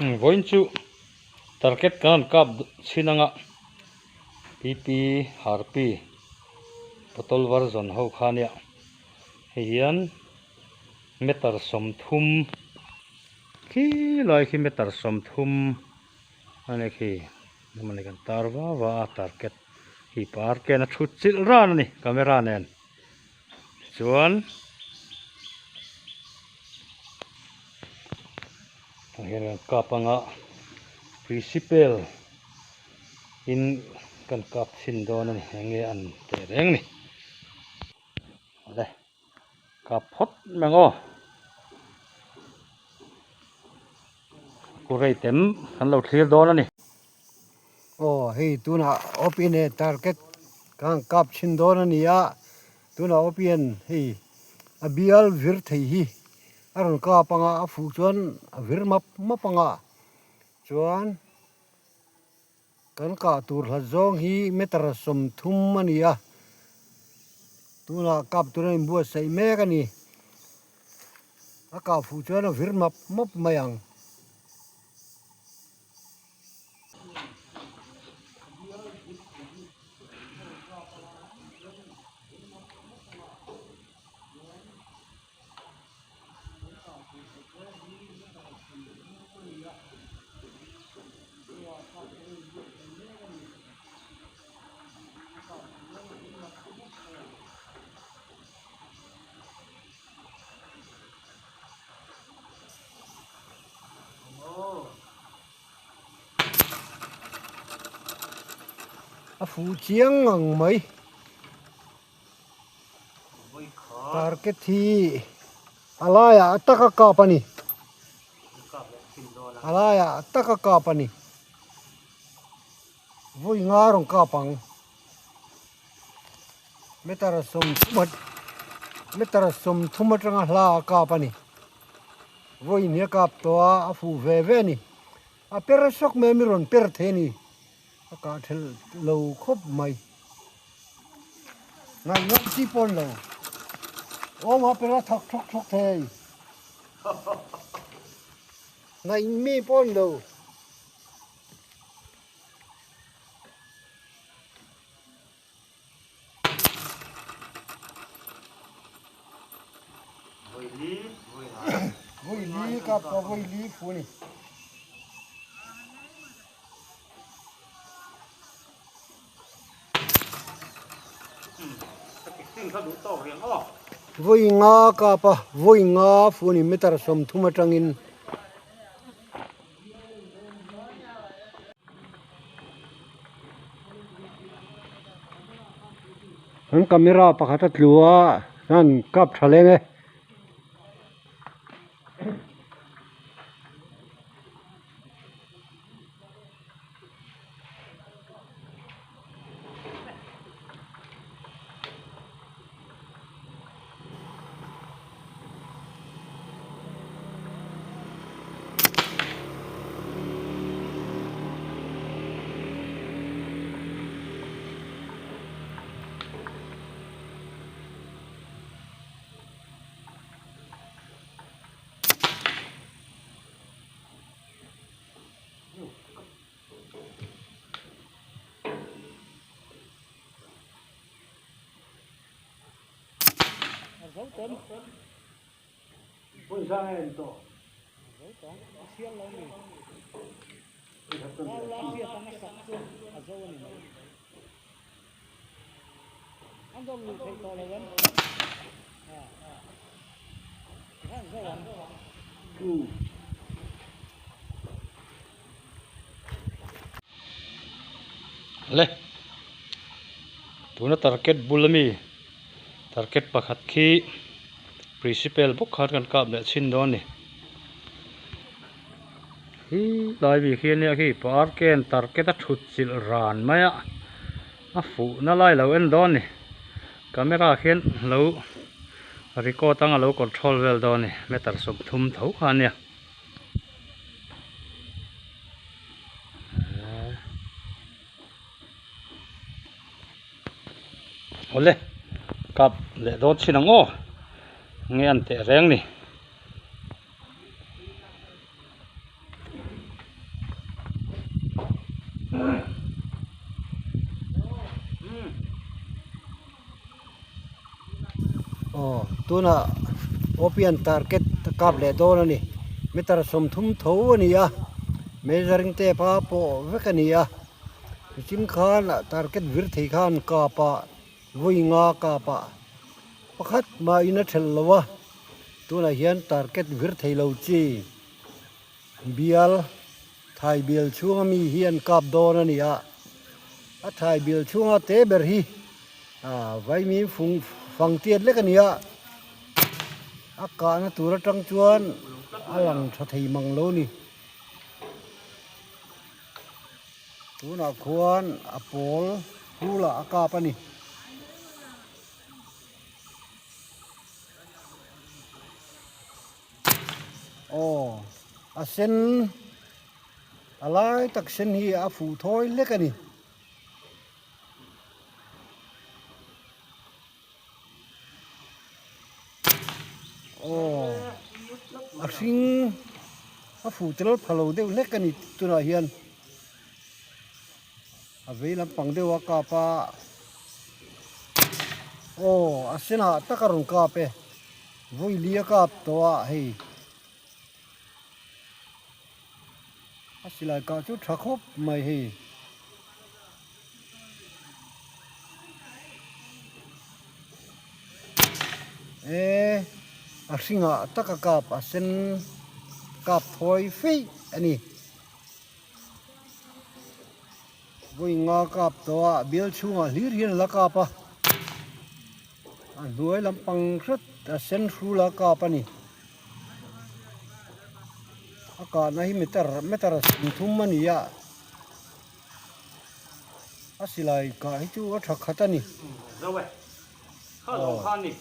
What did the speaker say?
Vawiin chu target kan han kap chhin anga pp harpi bottle version ho kha nia hei hian meter 30 khi lai khi meter 30 a ni khi emaw kan tar va va a target hi park en a thut chilh ran a ni camera nen chuan. Tah hian kan kap anga principal in kan kap chhin dawn a ni eng nge an teh reng ni awle kap phawt mai ang aw ku rei tem kan lo thlir dawn a ni. Aw hei tunah open e target kan kap chhin dawn a ni a tunah open hei a bial vir thei hi. A rawn kap anga a fuh chuan a vir map map anga chuan kan kah tur hlat zawng hi meter 30 a ni a tunah kap tur a inbuatsaih mek a ni a kah fuh chuan a vir map map mai ang. A fuh chiang ngang mai. Target hi a laiah taka kap a ni a laiah taka kap a ni vawi nga rawn kap ang meter 30 meter 30 atanga hla a kap a ni vawi hnih a kap tawh a a fuh ve ve a ni a per sawk mai a mi rawn per thei a ni. A kah thelh lo khawp mai. Ngaih chi pawn lo. Awm a pera thak thawk thawk thei. Ngaih mi pawn lo. Voi li kap ka voi li fu ni. Voi nga kap a voi nga fu ni meter 30 atangin. An camera pakhat a tlu a an kap tha leng e. Le tuna target bul ami target pakhat khi principal bawk khan kan kap leh chhin dawn a ni hi lai bik hi ania khi park en target a thut chilh ran mai a a fuh na lai lo en dawn a ni camera khian lo record anga lo control vel dawn a ni meter 30 tho kha ania. Awle kap leh dawn chin ang aw nge an teh reng ni. Tunah opian target a kap leh dawn a ni. Meter 30 tho a ni a, measuring tape a pawh vek a ni a. Nichin khan target vir thei khan kap a, vawi nga kap a, pakhat mahin a thelh lo a. Tunah hian target vir thei lo chi bial Thai bial chhunga mi hi an kap dawn a ni a, a thai bial chhunga te ber hi vaimim fung fang tiat lek a ni a, a kahna tur atang chuan a lang tha thei mang lo a ni. Tunah khuan a pawl hulah a kap a ni. Aw a sen a lai tak sen hi a fuh thawi hlek a ni. Aw a hring a fuh tel pha lo deuh hlek a ni tunah hian a vei lampang deuh a kap a aw a senah tak a rawn kap e. Vawi li a kap tawh a hei a silai kah chu tha khawp mai hei. E a hringah tak a kap a sen kap thawi feih a ni. Vawi nga kap tawh a bial chhungah hlir hian a la kap a. A hnuai lampang hret a sen hrul a kap a ni. A kahna hi meter meter 30 a ni a. A silai kah hi chu a tha khat a ni. Zo e. Kha lo khan ni.